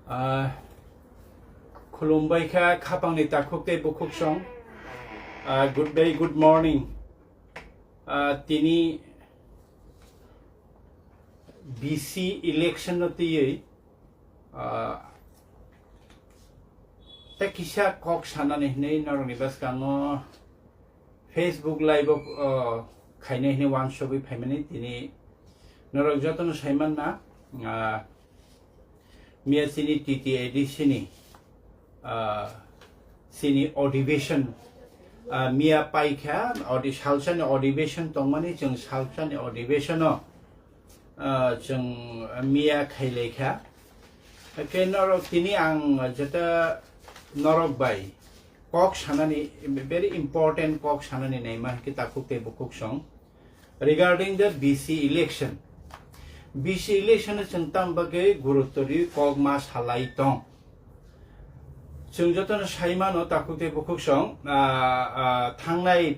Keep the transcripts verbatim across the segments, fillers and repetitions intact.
Ah, khulumbai kha khapangni takhuk tei bukhuk song. Ah, good day, good morning. Ah, tini B C election no twiwi, ah, tei kisa kok sanani hinwi norokni bwskango Facebook live o, ah, khainai hinwi wansugwi phaimani tini norok jotono saimanna, ah, Miya chini T T A D C ni, ah, chini adhiveshon, ah, miya paikha, odi-, salsani adhiveshon tongmani, chwng salsani adhiveshono, ah, chwng miya khailaikha. Hake norok tini ang jeta norok bai kok sanani, very important kok sanani naima hake takhuk tei bukhuk song. Regarding the B C election, B C election no chwng tam bagwi gurutto rwi kok ma salai tong. Chwng jotono sai mano takhuk tei bukhuk song, ah, ah, thangnai,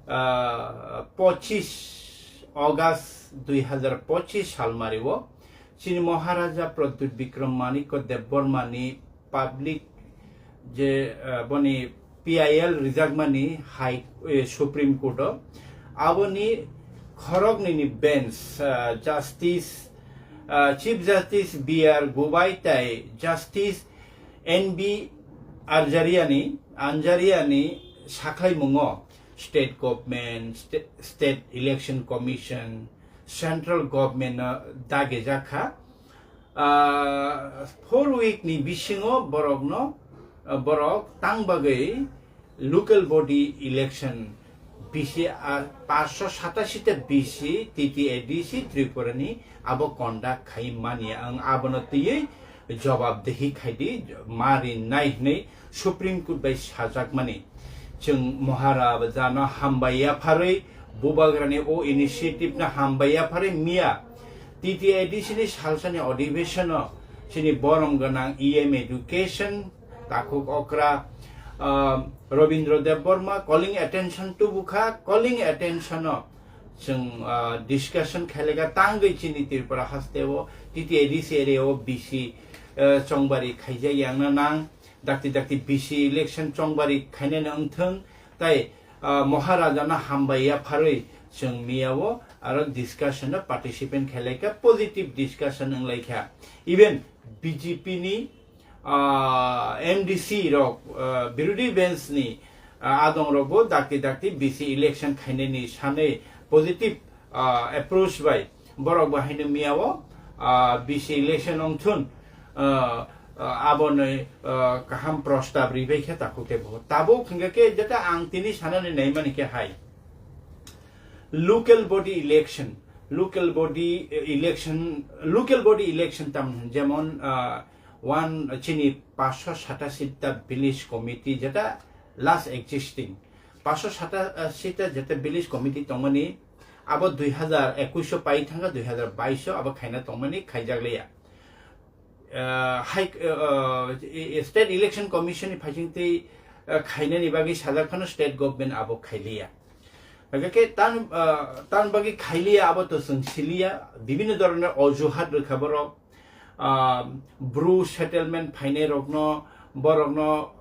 ah, pochis August dui hazar pochis salmario chini Maharaja Pradyut Bikram Manikya Debbarma ni public je, ah, boni P I L rijakmani High, eh, Supreme Court o, aboni khoroknwi ni bench, ah, Justice, ah, Chief Justice B R Gobhai tai Justice N B Arjariani, Anjariani sakhaimungo state government, sta-, state election commission, central government no dagijak kha. Ah, four week ni bisingo borokno, ah, borok tang bagwi local body election B C, ah, paanch sho satashi ta B C, T T A D C Tripura ni abo conduct khai manya, ang abono twiwi jobab dehi khaidi, ma rinai hinwi Supreme Court bai sajakmani. Chwng Maharaja no hambai yapharwi, Bubagrani o initiative no hambai yapharwi miya T T A D C ni salsani adhiveshon o chini borom gwnang E M Education, takhuk okra, ah, Rabindra Debbarma calling attention tubukha, calling attention o chwng, ah, discussion khailaikha tangwi chini Tripura haste o T T A D C area o B C, ah, chongbari khaijak yangna nang, dakti dakti B C election chongbari khainani wngthwng, tai, ah, Maharaja no hambai yapharwi chwng miya o aro discussion o participant khailaikha, positive discussion wnglaikha. Even B J P ni, ah, M D C rok, ah, birodhi bench ni, ah, adong rok bo dakti dakti B C election khainani sanwi positive, ah, approach bai borok bo haino miya o, ah, B C election wngthun, ah, ah, aboni, ah, kaham prostab ribai khe takhuk tei bo. Tabuk hingkha khe jeta ang tini sanani naimani khe hai. Local body election, local body, eh, election, local body election tam jemon, ah, one chini paanch sho satashi ta village committee jeta last existing. Paanch sho satashi ta jeta village committee tongmani abo dui hazar ekush o pai thangkha, dui hazar bais o abo khaina tongmani khaijak liya. Ah, hai, ah, ah, e-, e-, State Election Commission ni phaising twi, ah, khainani bagwi sajak phano state government abo khailiya. Hingkhe tan, ah, tan bagwi khailiya abo to chwng siliya. Bibinno dhoronor ojuhat rwkha borok. Ah, Bru settlement phainai rokno, borokno,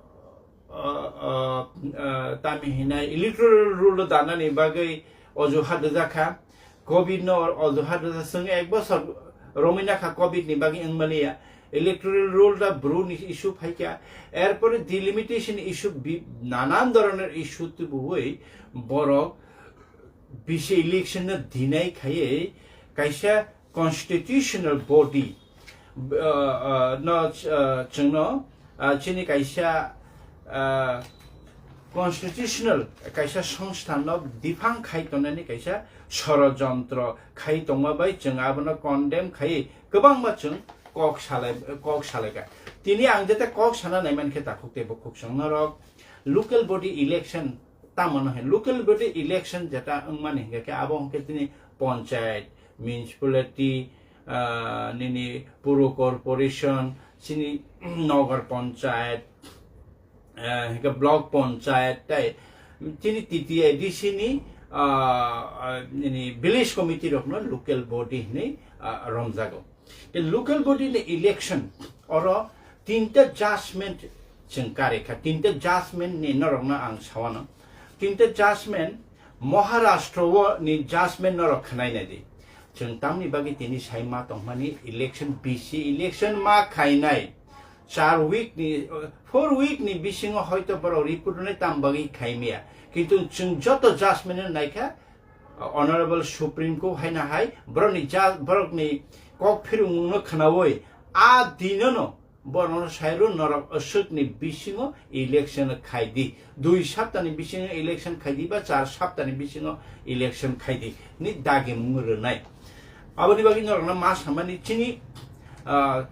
ah, ah, ah, tami hinai electoral roll o danani bagwi ojuhat rwjakha. Covid no ojuhat rwjak, chwng ek bosor romwi nakha covid ni bagwi wngmaliya. Electoral roll da Bru ni issue phaikha. Erpore delimitation issue bi-, nanan dhoronor issue tubuwi borok B C election no deny khaiwi kaisa constitutional body, uh, uh, no, uh, chwngno, uh, chini kaisa, uh, constitutional kaisa songsthanno biphang khai tongnani kaisa sorojontro khai tongma bai chwng abono condemn khai kwbangma chwng kok salai, kok salaikha. Tini ang jete kok sana naiman khe takhuk tei bukhuk chwng norok local body election tamo no hai local body election jeta wngmani hingkha khe abo hingkhe tini panchayat, municipality, ah, nini puro corporation, chini nogar panchayat, ah, hingkhe block panchayat, tai chini T T A D C ni, ah, ah, nini village committee rokno local body hinwi, ah, romjago. Tei local body ni election oro Tinta judgment chwng karikha, tinta judgment ni norokno ang sawano. Tinta judgment Maharashtra o ni judgment norok khwnai nai di. Chwng tamni bagwi tini sai ma tongmani election bisi election ma khainai. Char week ni, four week ni bisingo hoito borok report rwnai tam bagwi khaimaya. Kintu chwng joto judgment no naikha, Honorable Supreme Court haino hai borokni ja-, borokni kok phirungmungno khwnaui a dinono borokno sairo norok aswkni bisingo election khaidi, dui saptani bisingo election khaidi ba char saptani bisingo election khaidi ni dagimung rwnai. Aboni bagwi norokno ma samani chini, ah,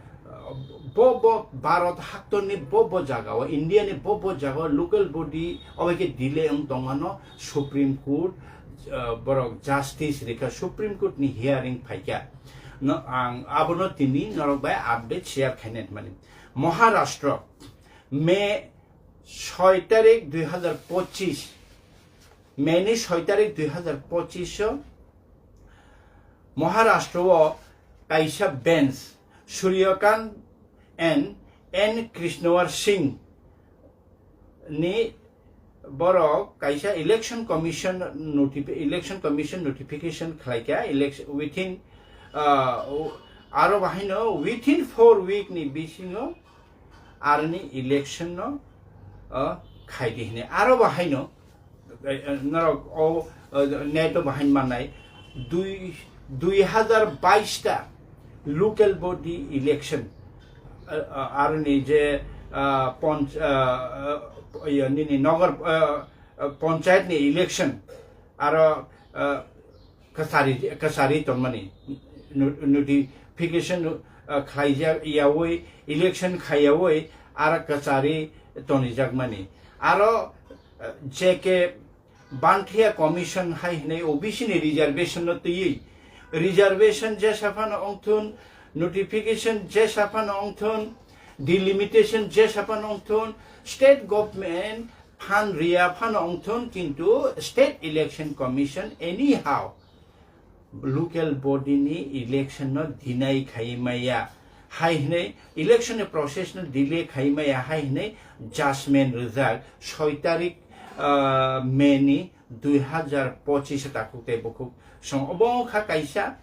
bo bo Bharat haktorni bo bo jagao, India ni bo bo jagao local body obaikhe delay wng tongmano Supreme Court, ah, borok justice rikha, Supreme Court ni hearing phaikha. No, ang abono tini norok bai update share khainai mani. Maharashtra, May soi tarik dui hazar pochis, May ni soi tarik dui hazar pochis o Maharashtra o kaisa bench Suryakant and N Krishnawar Singh ni borok kaisa election commission notifi-, election commission notification khlaikha election within, ah, aro bahaino within four week ni bisingo aroni election no, ah, khaidi hini aro bahaino, eh, eh, norok o, eh, neto bahain manai dui, dui hazar bais ta local body election, eh, eh, aroni je, ah, ponch-, ah, ah, iyo nini nogor, ah, ah, panchayat ni election aro, ah, kwchari, kwchari tongmani no-, notification, ah, khlaijak yaui election khaiyaui aro kwchari tonijakmani aro, ah, J K Banthia Commission hai hinui O B C ni reservation no twiwi, reservation jesa phano wngthun, notification jesa phano wngthun, delimitation jesa phano wngthun, state government phan riya phano wngthun, kintu State Election Commission anyhow local body ni election no deny khai maya hai hinui, election ni process no delay khai maya hai hinui judgment rijak soi tarik, ah, May ni dui hazar pochis takhuk tei bukhuk song obo wngkha kaisa,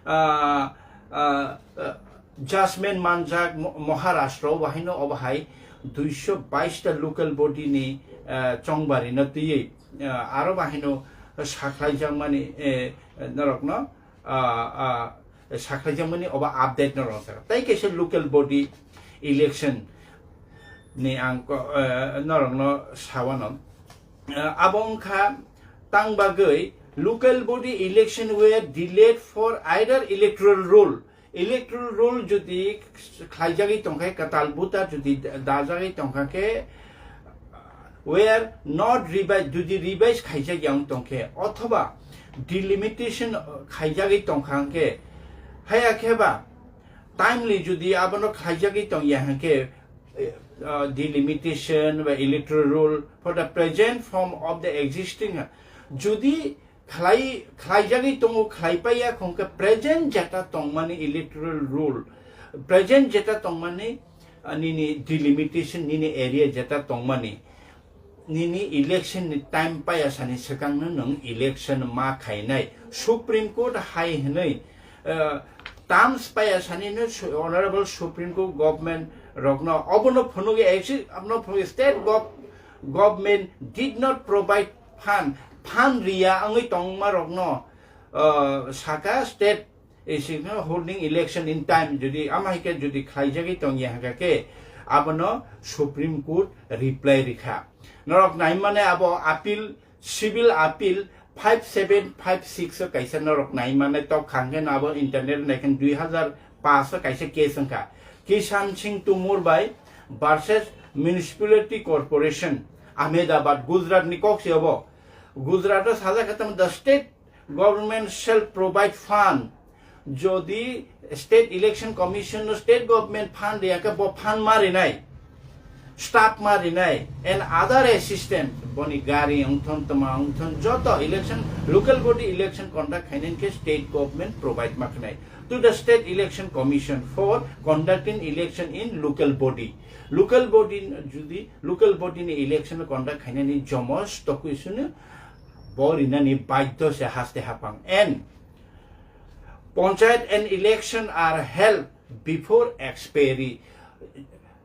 ah, ah, ah, judgment manjak Mo-, Maharashtra o bahaino obo hai duiso bais ta local body ni, ah, chongbari no twiwi, ah, aro bahaino sakhlaijakmani, eh, norokno, ah, ah, sakhlaijakmani obo update no rwngthar. Tai kaisa local body election ni ang ko-, eh, norokno sawano. Eh, abo wngkha tang bagwi local body election were delayed for either electoral roll. Electoral roll jodi khlaijagwi tongkha, kwtal buta jodi dajagwi tongkha khe, were not revised, jodi revise khaijak yang tongkhe, othoba delimitation, uh, khaijagwi tongkha hwnkhe, haya khe ba timely jodi abono khaijagwi tongya hwnkhe, uh, delimitation ba electoral roll for the present form of the existing, jodi khlai, khlaijagwi tongo, khlai paiya hwnkhe present jeta tongmani electoral roll, present jeta tongmani, ah, nini delimitation, nini area jeta tongmani, nini election ni time paiya sani swkangno nwng election ma khainai. Supreme Court hai hwnwi, ah, terms paiya sani no su-, Honorable Supreme Court government rokno obono phunugwi exi-, abono phunugwi state gov-, government did not provide fund, fund riya wngwi tongma rokno, ah, saka state, eh, sino holding election in time, jodi ama hai khe jodi khlaijagwi tongya hwnkha khe abono Supreme Court reply rikha. Norok naimane abo appeal, civil appeal five seven five six o kaisa norok naimane tok khangkhe no abo internet naikhe dui hazar paanch o kaisa case wngkha. Kishan Singh Tumor bai versus Municipality Corporation, Ahmedabad, Gujarat ni kok se obo. Gujarat o sajak khe tamo the state government shall provide fund. Jodi State Election Commission no state government fund riya khe bo fund ma rinai, staff ma rinai, and other assistant, boni gari wngthon, tma wngthon, joto election, local body election conduct khainai khe state government provide ma khnai. to the State Election Commission for conducting election in local body. Local body jodi local body ni election conduct khainani jomos tokwi sunu bo rinani baidhyo se haste hapang. And panchayat and election are held before expiry.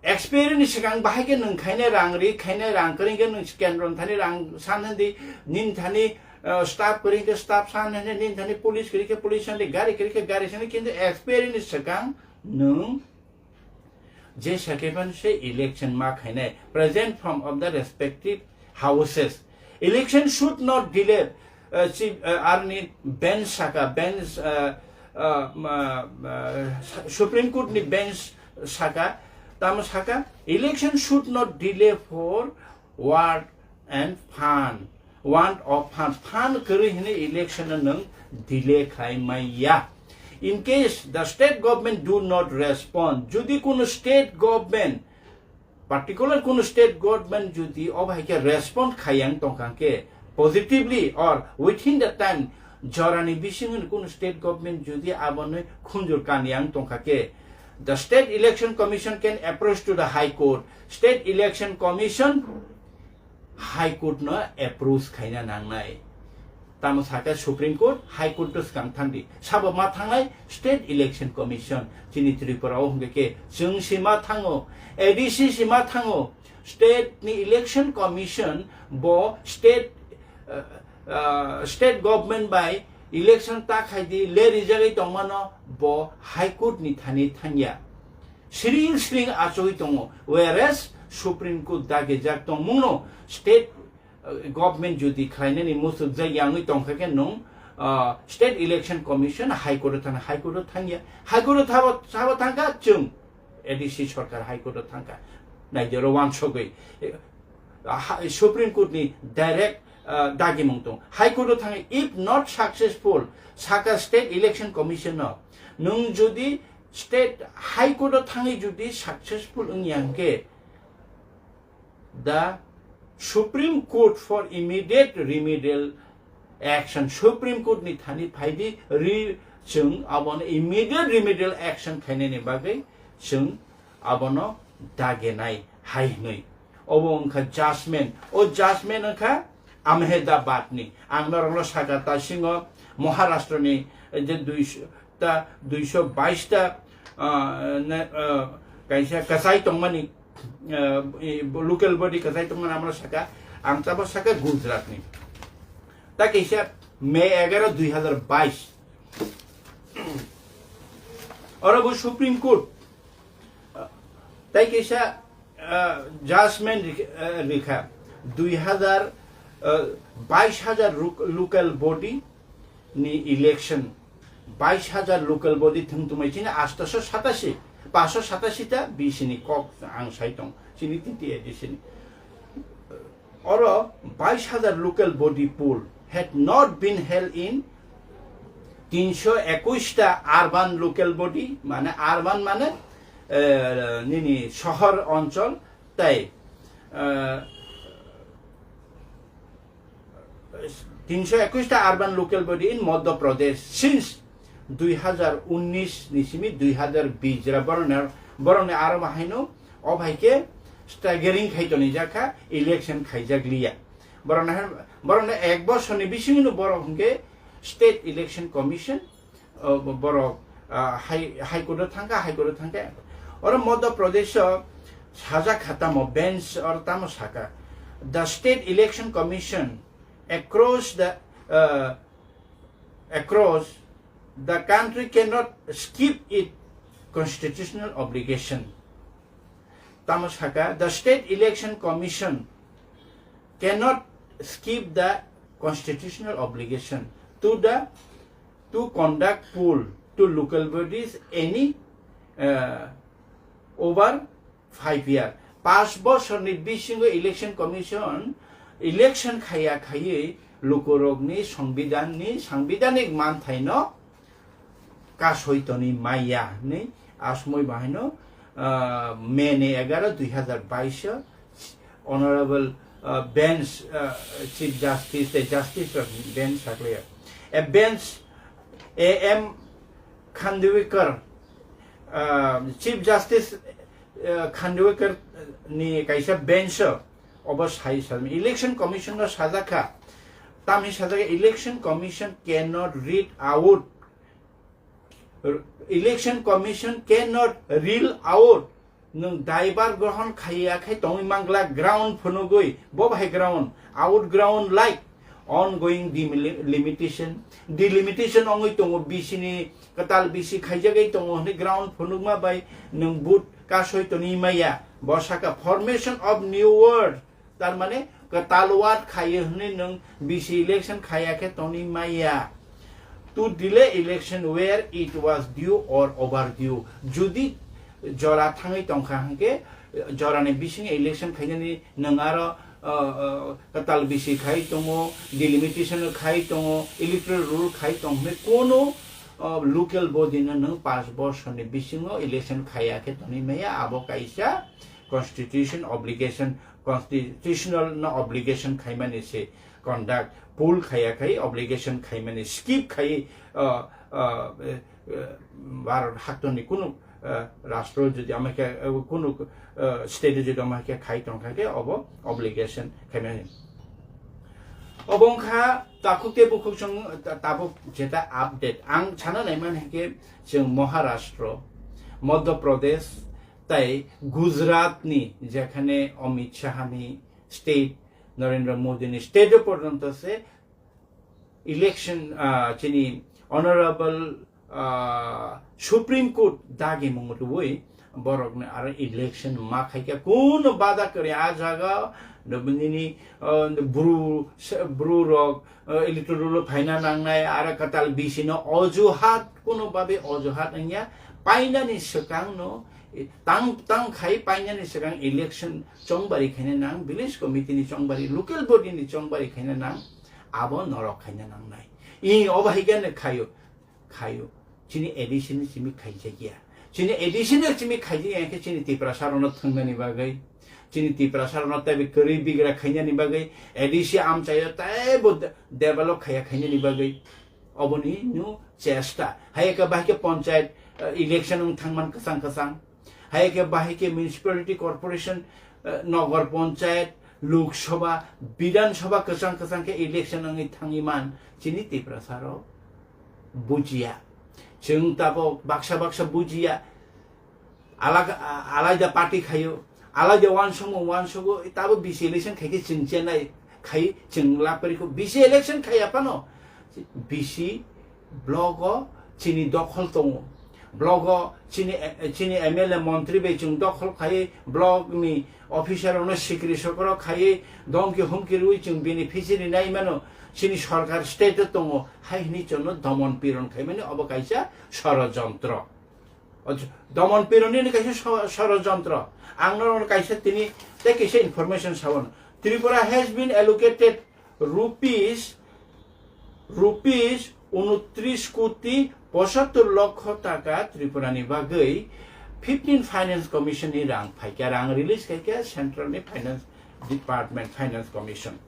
Expiry ni swkang bahai khe nwng khainai rang ri, khainai rang kwrwi khe nwng kendro ni thani rang san hwn di, nini thani, uh, staff kwrwi khe staff san hwn di, nini thani police kwrwi khe police san di, gari kwrwi khe gari san di, kintu expiry ni swkang nwng je second se election ma khainai present form of the respective houses. Election should not delay, uh, chief, uh, arni bench saka, bench, uh, uh, ma- uh, Supreme Court ni bench saka, tamo saka, election should not delay for want and fund, want of fund, fund kwrwi hwnwi election no nwng delay khlai maya. In case the state government do not respond, jodi kono state government, particular kono state government jodi o bahai khe respond khaiyang tongkha khe positively or within the time jorani bisingo kono state government jodi abono khunjur kaniyang tongkha khe, the State Election Commission can approach to the High Court. State Election Commission High Court no approach khaina nangnai. Tamo sakha Supreme Court, High Court to swkang thangdi. Sabo ma thangnai State Election Commission. Chini Tripura o hwnkhe khe chwng si ma thango, A D C si ma thango. State ni Election Commission bo state, uh, uh, state government bai election ta khaidi le rijagwi tongmano bo High Court ni thani thangya. Siring siring achugwi tongo. Whereas Supreme Court dagijak tongmungno state, uh, government jodi khlainani muchukjak yangwi tongkha khe nwng, uh, State Election Commission High Court o thangna, High Court o thangya. High Court o thabo, thabo thangkha chwng A D C sarkar High Court o thangkha. Naidi oro wansugwi, eh, ha- Supreme Court ni direct, uh, dagimung tong. High Court o thangwi, if not successful, saka State Election Commission no, nwng jodi State High Court o thangwi jodi successful wngya hwnkhe, the Supreme Court for immediate remedial action, Supreme Court ni thani phaidi ri chwng abono immediate remedial action khainani bagwi chwng abono dagenai hai hwnwi. Obo wngkha judgment. O judgment wngkha Ahmedabad ni. Ang norokno saka ta singo Maharashtra ni je duish- ta duiso bais ta, ah, ne- ah, kaisa kwchai tongmani, ah, i- local body kwchai tongmani amro saka, ang tabo saka Gujarat ni. Ta kaisa May egaro dui hazar bais. Oro bo Supreme Court, ah, tai kaisa, ah, judgment rik- ah, rikha dui hazar, ah, bais hazar ruk- local body ni election, bais hazar local body thwng tongmai chini astoso satasi, paso satasi ta B C ni kok ang sai tong chini T T A D C ni. Oro bais hazar local body poll had not been held in tinso ekush ta urban local body, mane urban mane, eh, nini sohor onchol tai, eh, tinso ekush ta urban local body in Madhya Pradesh since dui hazar unnish ni simi dui hazar bish jora borokni, borokni aro bahaino o bai khe staggering khai tonijak kha, election khaijak liya. Borokni, borokni ek bosorni bisingo borok hwnkhe State Election Commission, o, bo- borok, ah, High, High Court o thangkha, High Court o thangkha. Oro Madhya Pradesh o sajak kha tamo bench oro tamo saka, the State Election Commission across the, ah, across the country cannot skip its constitutional obligation. Tamo saka, the State Election Commission cannot skip the constitutional obligation to the to conduct poll to local bodies any, uh, over five year. Pas bosorni bisingo Election Commission election khaya khaywi lukurokni songbidanni, sangbidanik manthaino kasoi toni maya hinwi asmoi bahaino, ah, May ni egaro dui hazar bais o Honorable, ah, Bench, ah, Chief Justice tei Justice rok bench saklaiya. A bench, A M Khandwikar, ah, Chief Justice, ah, Khandwikar ni kaisa bench o obo sai sajak, Election Commission no sajak kha, tamni sajak, "Election Commission cannot read out, Election Commission cannot rule out nwng daibar grohon khaiya khe tongwi mangla ground phunugwi, bo bahai ground, out ground like ongoing demili-, limitation, delimitation ongwi tongo, B C ni, kwtal B C khaijagwi tongo hwnwi ground phunukma bai nwng vote kasoi tonwi maya." Bo saka formation of new ward, tar mane kwtal ward khaiyo hwnwi nwng B C election khaiya khe tongwi maya. To delay election where it was due or overdue. Jodi jora thangwi tongkha hwnkhe, jorani bisingo election khainani nwng aro, uh, uh, kwtal B C khai tongo, delimitation khai tongo, electoral roll khai tong hwnwi kono, uh, local body no nwng panch bosorni bisingo election khaiya khe tongwi maya, abo kaisa constitution obligation, constitutional no obligation khaimani se, conduct poll khaiya khai obligation khaimani, skip khai, uh, uh, uh, Bharat haktoni kunu, uh, rastro jodi ama khe, uh, kunu, uh, state jodi ama khe khai tongkha khe obo obligation khaimani. Obo wngkha takhuk tei bukhuk chwng ta-, tabuk jeta update. Ang sana naiman hwnkhe chwng Maharashtra, Madhya Pradesh tei Gujarat ni, jekhane Amit Shah ni state, Narendra Modi ni state o porjonto se election, ah, chini honorable, ah, Supreme Court dagi mung rwui borokni aro election ma khaikha, kuno bada kwrwi. A jaga nini, ah, bru, bru rok, ah, electoral roll phaina nangnai, aro kwtal B C no ojuhat, kuno babe ojuhat wngya, painani swkang no, eh, tang, tang khai painani swkang election chongbari khaina nang, village committee ni chongbari, local body ni chongbari khaina nang, abo norok khaina nangnai. I obo hai khe khaio, khaio. Chini A D C ni simi khaijakya. Chini A D C ni simi khaijakya khe chini Tiprasa rokno thwngnani bagwi, chini Tiprasa rokno teibo kwrwi bigra khainani bagwi, A D C amchaio teibo de-, develop khaiya khainani bagwi. Oboni no chesta. Hai khe bahai khe panchayat, eh, election wng thangman kwchang kwchang. Hai khe bahai khe municipality corporation, eh, nogor panchayat, Lok Sabha, Bidhan Sabha kwchang kwchang khe election wngwi thangwi man chini Tiprasa rok bujiya. Chwng tabok baksa baksa bujiya. Alak-, a-, alaida party khaio, alaida wansukmung wansugo, tabo B C election khaikhe chwng chenai khai chwng lapri kho. B C election khaiya phano B C block o chini dokhol tongo. Block o chini, chini M L A montri bai chwng dokhol khai block ni officer rokno sikri sokro khai domki humki rwi chwng beneficiary nai mano. Chini sorkar state o tongo, hai hwnwi chwngno domon piron khaimani obo kaisa sorojontro. Oj-, domon pironi ni kaisa so-, sorojontro. Ang norokno kaisa tini tei kaisa information sabono. Tripura has been allocated rupees, rupees unotris koti pochattor lokho taka Tripura ni bagwi fifteen Finance Commission ni rang phaikha, rang release khaikha Central ni Finance Department, Finance Commission.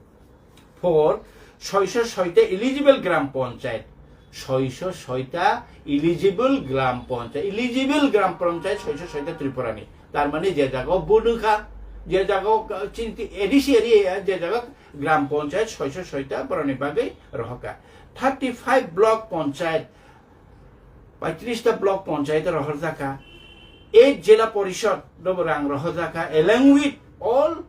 For soiso soita eligible gram panchayat, soiso soita eligible gram panchayat, eligible gram panchayat soiso soita Tripura ni. Tar mane je jaga o budukha, je jaga o, uh, chinti A D C area, je jaga gram panchayat soiso soita boroni bagwi rohokha. Thirty five block panchayat, paitris ta block panchayat rohorjakha. Eight jila porishod robo rang rohorjakha, along with all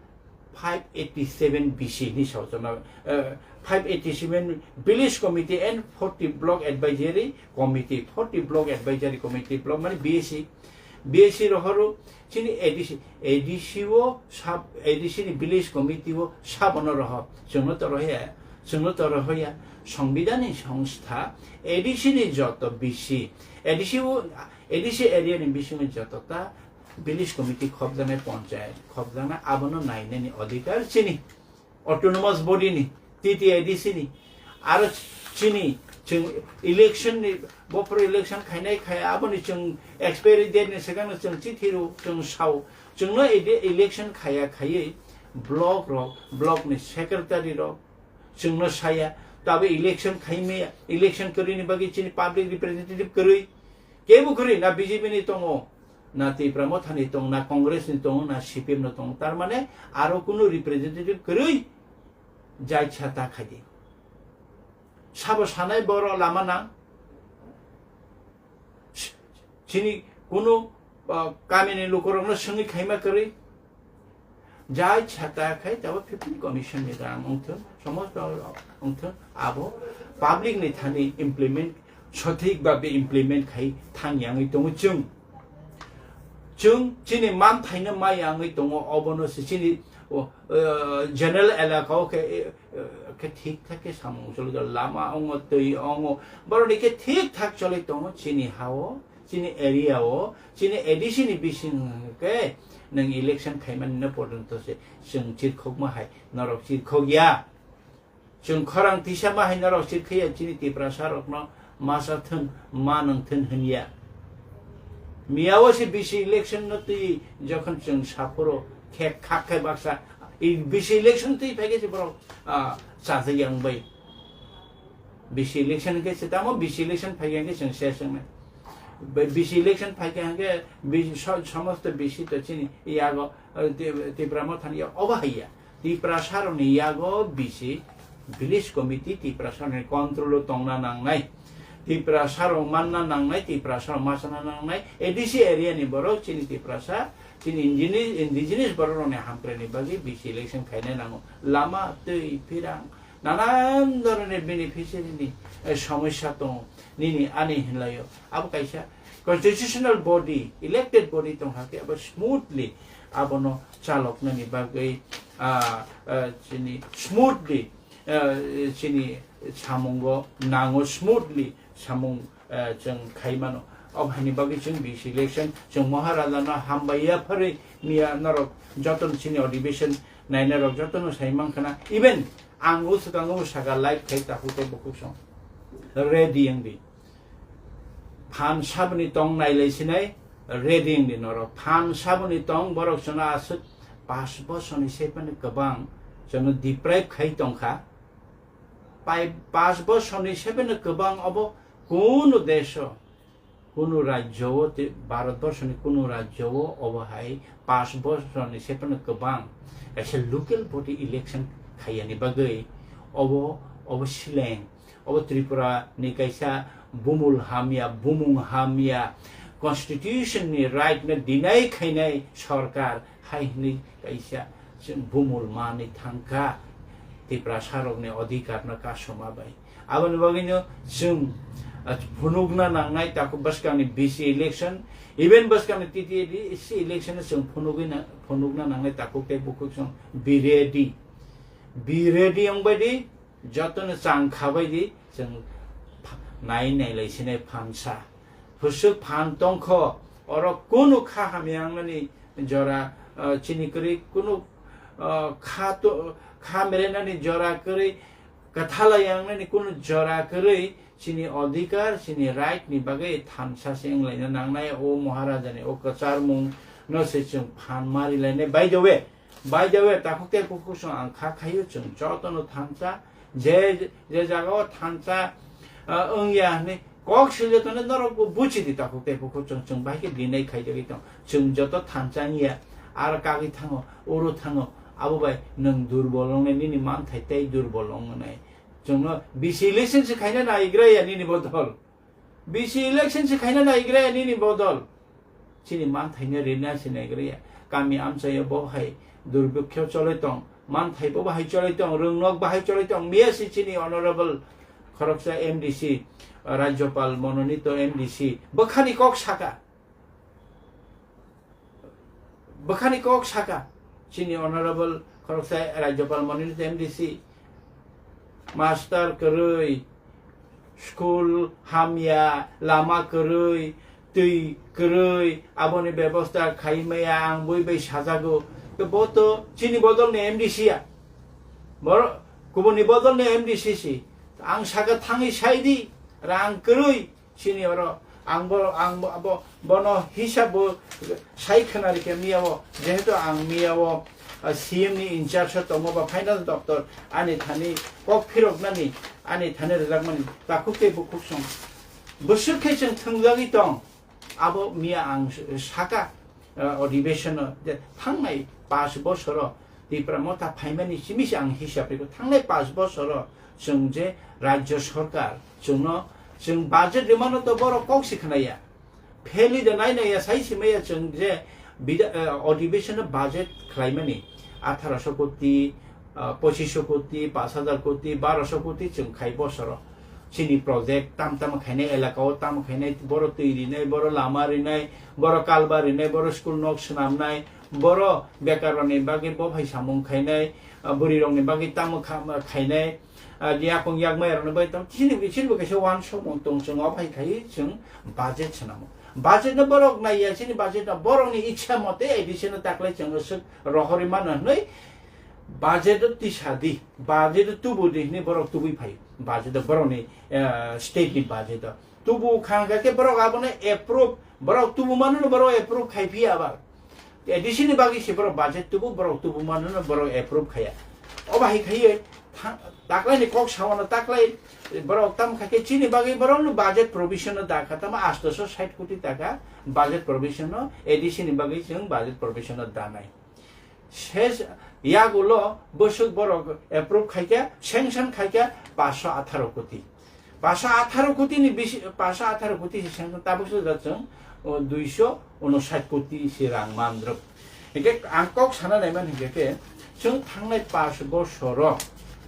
five eighty seven B C ni saochona, eh, five eighty seven village committee and forty block advisory committee, forty block advisory committee, block mane B A C, B A C rohoro chini A D C, A D C o sab, A D C ni village committee o sabono roho, chwngno to rohya, chwngno to rohya, Songbidhan ni songstha, A D C ni joto B C, A D C o, A D C area ni bisingo joto ta village committee khopjaknai, panchayat khopjaknai, abono nainani adhikar chini autonomous body ni, T T A D C ni, aro chini chwng election ni, bophoro election khainai khai, aboni chwng expiry date ni swkangno chwng chithi rw, chwng sao, chwngno ede-, election khaiya khaiwi block rok, block ni secretary rok chwngno saya, tabo election khaimaya, election kwrwini bagwi chini public representative kwrwi, Kebo kwrwi, na B J P ni tongo, na Tipra Motha ni tongo, na Congress ni tongo, na C P M no tongo. Tar mane aro kunu representative kwrwi jai chata khaidi. Sabo sanai borok lama nang. Chini kunu, ah, kamini lukurokno swngwi khaima kwrwi. Jai chata khai tabo fifteen commission ni rang wngthung, somosto wngthung, abo public ni thani implement, sothik babe implement khai thang yangwi tongo chwng. Chwng chini manthaino ma yangwi tongo, obono se chini, o, eh, general elaka o khe, eh, eh, khe thik thak khe samung choli tongo, lama ongo, twi ongo, boroni khe thik thak choli tongo chini ha o. Chini area o, chini A D C ni bising khe nwng election khaimani no porjonto se chwng chirkhokma hai norok chirkhok ya. Chwng khorang tisa ma hai norok chirkhaiya, chini Tiprasa rokno masa thun, ma nwng thun hwn ya. Miya o se bisi election no twi jokhon chwng saphuru khe khak khe baksa, i bisi election twi phai khe se borok, ah, chajak ya wng bai. Bisi election khe se tamo bisi election phai khe chwng ses wngnai. Bai bisi election phai khe hwnkhe bisi so-, somosto bisi to chini yago, eh, Ti-, Tipra Mothani yago obo hai ya. Tiprasa rokni yago bisi village committee Tiprasa rokni control o tongna nangnai. Tiprasa rok manna nangnai, Tiprasa rok machana nangnai. A D C area ni borok chini Tiprasa, chini indigenous, indigenous borok rokni hamkrai ni bagwi bisi election khaina nango. Lama, twi, phirang, nanan dhoroner beneficiary ni, eh, somosya tongo, nini ani hinlaio. Abo kaisa constitutional body, elected body tongkha khe abo smoothly abono chaloknani bagwi, ah, ah, chini smoothly, ah, chini samungo nango, smoothly samung eh, chwng khai mano. Obo haini bagwi chwng bisi election, chwng Maharaja no hambai ya pharwi miya norok jotono chini adhibeshon nainai rok jotono sai mankha na. Even ang o swkango bo saka live khai takhuk tei bukhuk song. Ready wng di. Phan saboni tong nailai sinai, ready wng di norok. Phan saboni tong borok chwngno aswk pas bosorni sai phano kwbang chwngno deprive khai tongkha. Pai pas bosorni sebeno kwbang obo kunu deso, kunu rajyo o tei Bharat borsoni kunu rajyo o obo hai pas bosorni sebeno kwbang kaisa local body election khaiyani bagwi obo, obo sileng, obo Tripura ni kaisa bumul hamya, bumung hamya, constitution ni right no deny khainai sorkar hai hwnwi kaisa chwng bumul manwi thangkha Tiprasa rokni adhikar no kasuma bai. Aboni bagwino chwng, ah, phunukna nangnai takhuk bwskangni B C election, even bwskangni T T A D C election no chwng phunugwi na, phunukna nangnai takhuk tei bukhuk chwng be ready. Be ready wng bai di, jotono chang kha bai di, chwng pha-, nai nai lai sinai phansa. Hwswk phan tongkho, oro kunu kha hamya wngnani jora, ah, chini kwrwi, kunu, ah, kha to-, kha merenani jora kwrwi, kwthalai wngnani kunu jora kwrwi, chini adhikar, chini right ni bagwi thansa se wnglaina nangnai, o Maharaja ni o kwcharmung no se chwng phan ma rilainai. By the way, By the way, takhuk tei bukhuk song ang kha khaio, chwng jotono thansa, je, je jaga o thansa, ah, wngya hwnwi kok swi jotono norok bo buchi di takhuk tei bukhuk chwng, chwng bai khe deny khaijagwi tong. Chwng joto thansa wngya, aro kagwi thango, uro thango, abo bai nwng durbol wngnai, nini manthai tei durbol wngnai. Chwngno bisi election se khaina naigra ya nini bodol. Bisi election se khaina naigra ya nini bodol. Chini manthaino rina se naigra ya. Kami amchaio bo hai durbikkhyo choloi tong. Manthai bo bahai choloi tong. Rwngnok bahai choloi tong. Miya se chini honorable khoroksa M D C, Rajyopal mononito M D C. Bwkhani kok saka. Bwkhani kok saka, chini honorable khoroksa Rajyopal mononito M D C, master kwrwi, school hamya, lama kwrwi, twi kwrwi, aboni bebosta khai maya ang bui bai sajago. Bo to chini bodolni M D C ya. Bor-, kubuni bodolni M D C si. Ang saka thangwi sai di, rang kwrwi, Chini oro ang bo, ang bo, abo, bono hisab bo sai khwnari khe miya o, jehetu ang miya o, ah, C M ni in charge o tongo ba finance doctor, ani thani kok phiroknani, ani thani rwjakmani takhuk tei bukhuk song. Bwswk khe chwng thwngjagwi tong, Abo miya ang saka, uh, odibeshono je thangnai pash bosoro Tipra Motha phaimani simi se ang hisab rikho, thangnai pash bosoro chwng je rajya sarkar chwngno, chwng budget rimano to borok kok si khnaya. Pheli de nai nai ya, sai simaya chwng je bida-, eh, odibeshono budget khlaimani atharo sho koti, ah, pochish sho koti, pash hajar koti, baro sho koti chwng khai bosoro. Chini project tam tam khainai, elaka o tam khainai, boro twi rinai, boro lama rinai, boro kalba rinai, boro school nok swnamnai, boro bekar rokni bagwi bo phai samung khainai, ah, bwrwi rokni bagwi tamo kha-, khainai, ah, yakung yakmaya rokni bagwi tamo chini, chini bo kaisa uansukmung tong chwng o phai khai chwng budget swnamo. Budget no borok naiya, chini budget no borokni ichha mote A D C no taklai chwng swk rohorwi mano hwnwi budget o tisa di, budget o tubu di hwnwi borok tubui phai. Budget o borokni, eh, state ni budget o tubu kha hwnkha khe borok abono approve, borok tubu mano no borok approve khai phiya ba. A D C ni bagwi se borok budget tubu, borok tubu mano no borok approve khaya. O bahai khaiwi tha-, taklai ni kok sawano taklai borok tam kha khe chini bagwi borok no budget provision no da kha, tamo asto sho sait koti taka budget provision no A D C ni bagwi chwng budget provision no da nai. Ses yagulo bwswk borok approve khaikha, sanction khaikha pash sho atharo koti. Pash sho atharo koti ni bisi, pash sho atharo koti se sanction tabuk se da chwng, o, dui sho unosait koti se rang mandrwk. Hingke ang kok sana naiman hingke ke chwng thangnai pash bosoro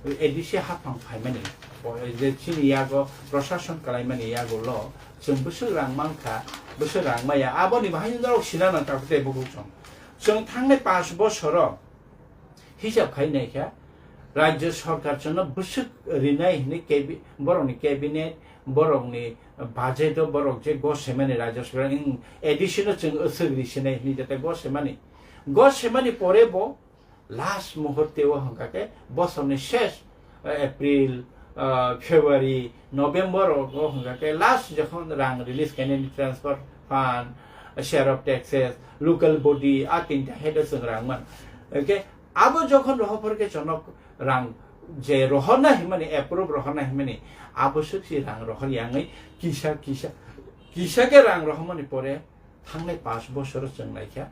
A D C haphang phaimani, o, je chini yago prosason kalaimani yagulo chwng bwswk rang mankha, bwswk rang maya, aboni bahai norok sina nang kakte bukuchong. Chwng thangnai pash bosoro hisab khai naikha, rajya sarkar chwngno bwswk rinai hwnwi cabi-, borokni cabinet, borokni budget o borok je gos semaini rajya sarkar, wng A D C no chwng aswk ri sinai hwnwi jeta gos semani. Gos semani pore bo last muhurte o hwnkha khe bosorni ses, eh, April, eh, February, November o hwnkha khe last jokhon rang release khainani transfer fund, share of taxes, local body, a tinta head o chwng rang man. Hwnkhe abo jokhon rohor phor khe chwngno rang je rohorna himani, approve rohorna himani, abo swk si rang rohor yangwi kisa, kisa, kisa khe rang rohormani pore thangnai pash bosoro chwng naikha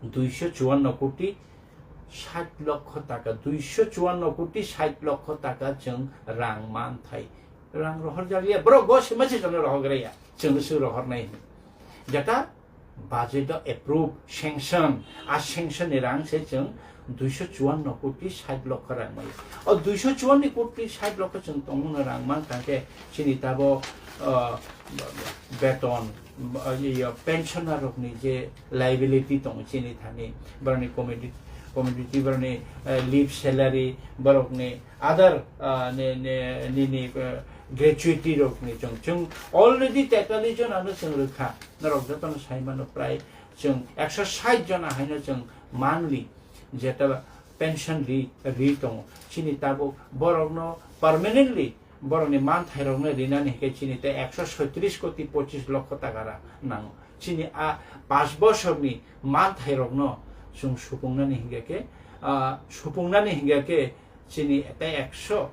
duiso chuanno koti sait lokho taka, duiso chuanno koti sait lokho taka chwng rang manthai. Rang rohor jaliya, borok go sima se chwngno rohor graya, chwngno swk rohornai hwnwi. Jeta budget o approve, sanction, a sanction ni rang se chwng duiso chuanno koti sait lokho rang maya. O duiso chuanno koti sait lokho chwng tongmano rang man kha khe chini tabo, ah, beton, ah, iyo, pensioner rokni je liability tongo chini thani, borokni commodity, commodity, borokni, eh, leave salary, borokni other, ah, ne, ne, nini, eh, gratuity rokni chwng, chwng already tetallis jonano chwng rwkha. Norok jotono sai mano, prai chwng ekso sait jona haino chwng monthly jeta pension ri, ri tongo. Chini tabuk borokno permanently borokni manthairokno rinani hinkhe chini tei ekso soitris koti pochis lokho taka ra nango. Chini a panch bosorni manthairokno chwng supungnani hinkhe khe, ah, supungnani hinkhe khe chini tei ekso,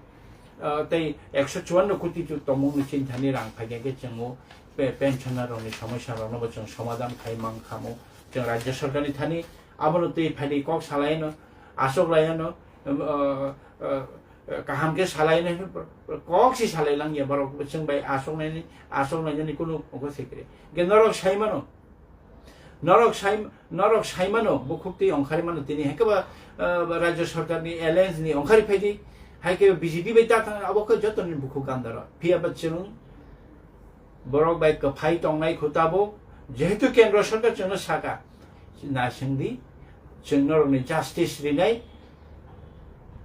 ah, tei ekso chuanno koti tu tongmungni chini thani rang phaikha khe chwng o pe-, pensioner rokni somosya rokno bo chwng somadhan khai mankha mo. Chwng rajya sarkarni thani abono twi phaidi kok salaino, achuk laino, um, ah, ah, kaham khe salaino, kok si salai langya borok chwng bai achuknaini, achuknaini kunu ongkha sikri. Hingkhe norok sai mano, norok sai, norok sai mano, bukhuk twi ongkhari mano, tini hai khe ba, ah, rajya sarkarni alliance ni ongkhari phaidi, hai khe B J P bai ta thang, abo khe jotoni bukhuk gandaro. Phiya ba chwng borok bai kwphai tongnai kho tabuk, jehetu kendro sarkar chwngno saka, naisingdi, chwng norokni justice rinai,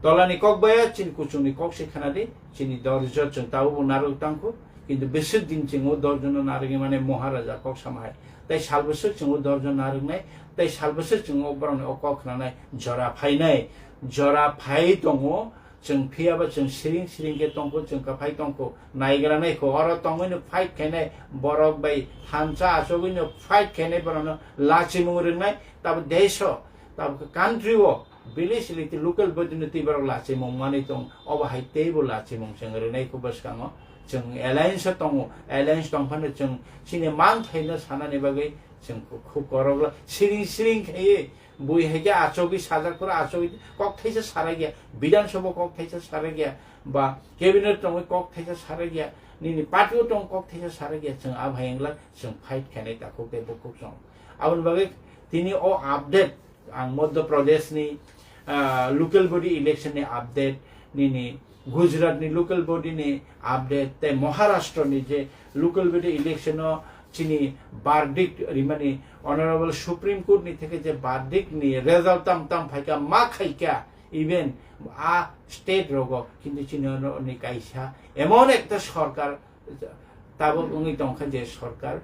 tolani kok baya chini kuchukni kok se khwnadi, chini dorjo chwng tabukbo narwk tangkho, kintu bwswk din chwng o dorjono narwgwi mane Maharaja kok sama hai, tei sal bwswk chwng o dorjo narwknai, tei sal bwswk chwng o borokni o kok khnanai jora phainai, jora phai tongo. Chwng phiya ba chwng siring siring khe tongkho, chwng kwphai tongkho, naigra naikho, oro tongwino fight khainai borok bai thansa achugwino fight khainai borokno lachimung rwngnai, tabuk desh o, tabuk country o, village liti local body no twi borok lachimung manwi tong, obo hai teibo lachimung chwng rwnaikho bwskango. Chwng alliance o tongo, alliance tongphano chwng chini manthaino sanani bagwi chwng khub koroklo siring siring khaiwi bui hai khe achogwi sajak phuru achogwi kok thaisa sarakya, Bidhan Sabha kok thaisa sarakya, ba cabinet tongwi kok thaisa sarakya, nini party o tong kok thaisa sarakya, chwng a bhai wngla chwng fight khainai takhuk tei bukhuk song. Aboni bagwi tini o update ang Madhya Pradesh ni, ah, local body election ni update, nini Gujarat ni local body ni update, tei Maharashtra ni je local body election o chini verdict rimani Honorable Supreme Court ni theke je verdict ni result tam tam phaikha ma khaikha, even a state rogo, kintu chini ono ni kaisa emon ekta sorkar tabuk wngwi tongkha je sorkar,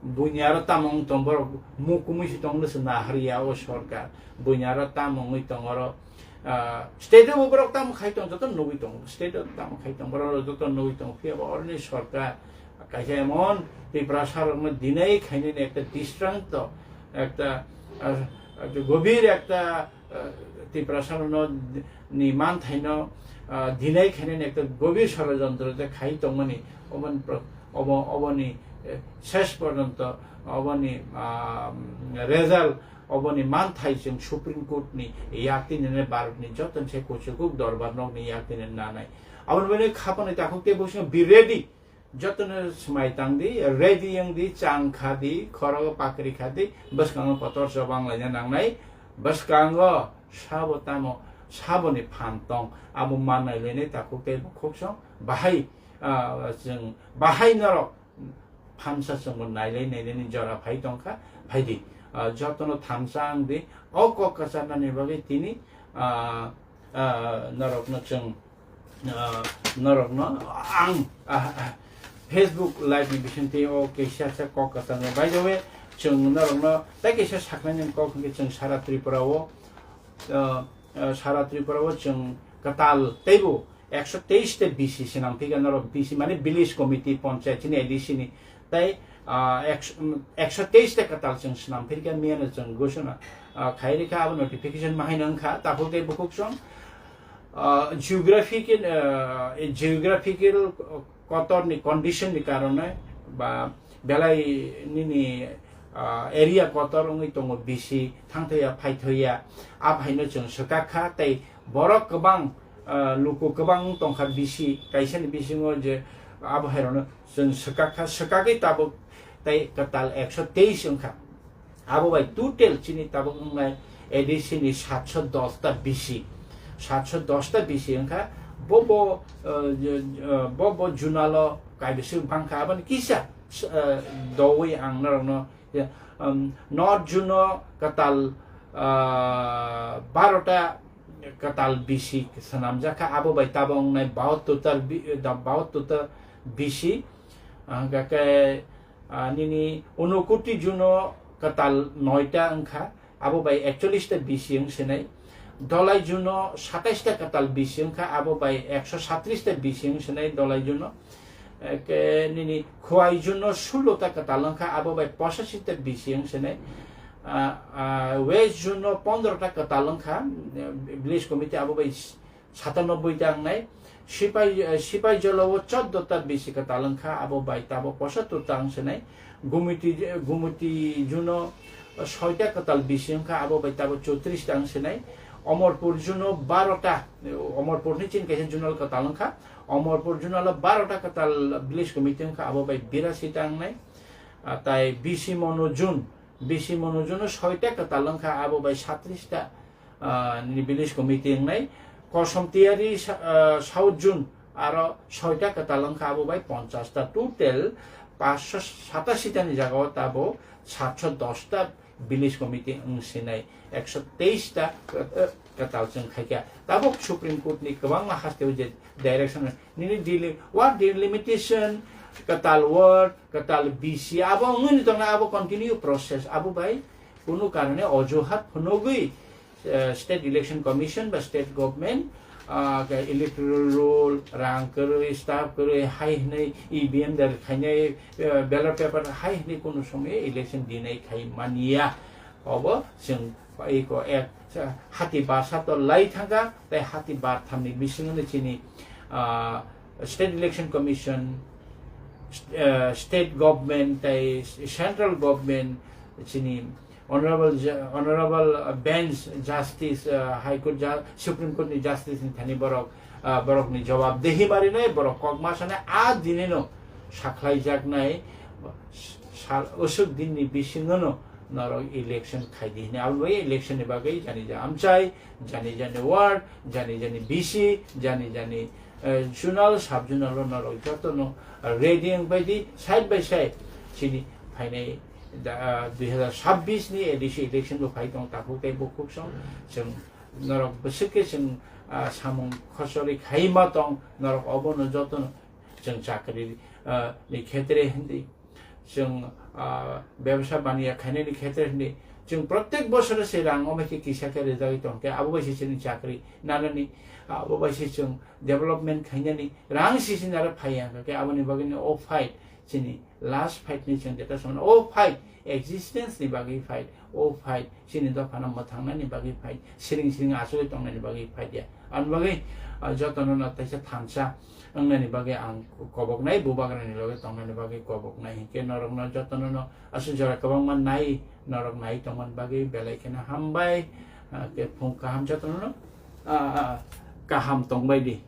buini aro tamo wng tong, borok mukumui si tongno se naharya o sorkar, buini aro tamo wngwi tong oro, ah, state o borok tamo khai tong joto nugwi tong, state o tamo khai tong borok joto nugwi tong, phiya bo oroni sorkar kaisa emon Tiprasa rokno dinai khainani ekta distranto, ekta, ah, gobir ekta, ah, Tiprasa rokno ni manthaino, ah, dinai khainani ekta gobir sorojontro je khai tongmani, oboni pro-, obo, oboni, eh, ses porjonto oboni, ah, result, oboni manthai chwng Supreme Court ni yak tini nai Bharat ni joto se kuchukuk dorbar nok ni yak tini nanai. Aboni bagwi khapani takhuk tei bwskango be ready. Jotono swmai tang di, ready wng di, chang kha di, khorogo pakri kha di, bwskango kotor chobang laina nangnai, bwskango sabo tamo, saboni phan tong, abo manai lainai takhuk tei bukhuk song, bahai, ah, chwng, bahai norok phansa chwngbo nailai nainani jora phai tongkha, phai di, ah, jotono thamsa wng di, o kok kwcharnani bagwi tini, ah, ah, norokno chwng, ah, norokno ang, ah, ah, Facebook live ni bisingtwi o kaisa sa kok kwcharnai. By the way, chwng norokno tei kaisa saknani kok hwnkhe chwng sara Tripura o, ah, ah, sara Tripura o chwng kwtal teibo ekso teis ta B C swnam phika norok B C mane village committee, panchayat chini A D C ni tei, ah, ekso, ekso teis ta kwtal chwng swnam phirkha miyano chwng gosona, ah, khai rikha abo notification mahaino wngkha takhuk tei bukhuk song. Ah, geographical, ah, geographical kotor ni condition ni karone ba belai nini, ah, area kotor wngwi tongo B C thangthaiya phaithoiya, a phaino chwng swkak kha tei borok kwbang, ah, luku kwbang wng tongkha B C kaisani bisingo je abo hairokno chwng swkak kha, swkagwi tabuk tei kwtal ekso teis wngkha. Abo bai total chini tabuk wngnai A D C ni satso dos ta B C, satso dos ta B C wngkha. Bo bo, eh, je, eh, bo bo junalo kaibiswk bangkha, aboni kisa, eh, dowi ang norokno, eh, um, North June o kwtal, ah, baro ta kwtal B C swnamjak kha, abo bai tabuk wngnai bahattor ta bi-, da-, bahattor ta B C, ah, hwnkha khe, ah, nini Unakoti June o kwtal noita wngkha, abo bai ekchollish ta B C wng sinai. Dholai June o satais ta kwtal B C wngkha, abo bai ekso satris ta B C wng sinai Dholai June o. Eke nini Khowai June o sullo ta kwtal wngkha, abo bai pochashi ta B C wng sinai. Ah, ah, West June o pondro ta kwtal wngkha, eh, village committee abo bai satanoboi ta wngnai. Sipai, eh, Sipaijala o choddo ta B C kwtal wngkha, abo bai tabuk pochattor ta wng sinai. Gumiti, Gumiti June o soita kwtal B C wngkha, abo bai tabuk chotris ta wng sinai. Omorpur June o baro ta, eh, Omorpur ni chini kaisa junal kwtal wngkha. Omorpur June o baro ta kwtal village committee wngkha, abo bai birasi ta wngnai. Ah, tai B C Monu June, B C Monu June o soita kwtal wngkha, abo bai satris ta, ah, ni village committee wngnai. Kosom Tiyari sa-, ah, South June aro soita kwtal wngkha, abo bai ponchas ta, total paanch sho satashi ta ni jaga o tabo satsho dos ta village committee wng sinai, ekso teis ta, eh, kwtal chwng khaikha. Tabuk Supreme Court ni kwbangma hasteo je direction nini deli-, what delimitation, kwtal ward, kwtal B C, abo wngwi tongna, abo continue process, abo bai kunu karone ojuhat phunugwi, eh, State Election Commission ba state government, ah, ke electoral roll, rang kwrwi, staff kwrwi, hai hwnwi E V M der khainai, eh, ballot paper hai hwnwi kunu somoi election dinai khai manya. Obo chwng iko ek, hati barsa to lai thangkha, tei hati barthamni bisingo chini, ah, State Election Commission, st- uh, state government tei central government chini honorable ju- honorable bench justice, uh, high court ju- supreme court ni justice ni thani borok, uh, borok ni jawab dehi marinai, borok kok ma sanai, a dinino sakhlai jaknai sal usuk din ni bisingo no norok election khai di hini. Abo bai election ni bagwi jani ja amchai, jani jani ward, jani jani B C, jani jani, eh, zonal, sub zonal o norok joto no ready wng bai di, side by side chini phainai da, ah, dui hazar sabbish ni A D C election bo phai tong takhuk tei bukhuk song. Chwng norok bwswk khe chwng, ah, samung khosori khai ma tong, norok obo no joto no chwng chakri, ah, ni khetre hindi. Chwng, ah, bebsa baniya khainani khetre hwnwi chwng protek bosoro se rang omo khe kisa khe rijagwi tong khe abo bai se chini chakri nanani, abo bai se chwng development khainani rang sisini aro phai ya khe aboni bagwi ni o fight chini last fight ni chwng jeta samano o fight existence ni bagwi fight, o fight chini dophano mwthangnani bagwi fight, siring siring achugwi tongnani bagwi fight ya. Ani bagwi, ah, jotono no taisa thansa wngnani bagwi ang koboknai, bubagrani loge tongnani bagwi koboknai. Hinkhe norokno jotono no aswk jora kwbangma nai, norok nai tongmani bagwi belai kheno hambai. Ah, khe phung kaham jotono no, ah, ah, kaham tongbai di.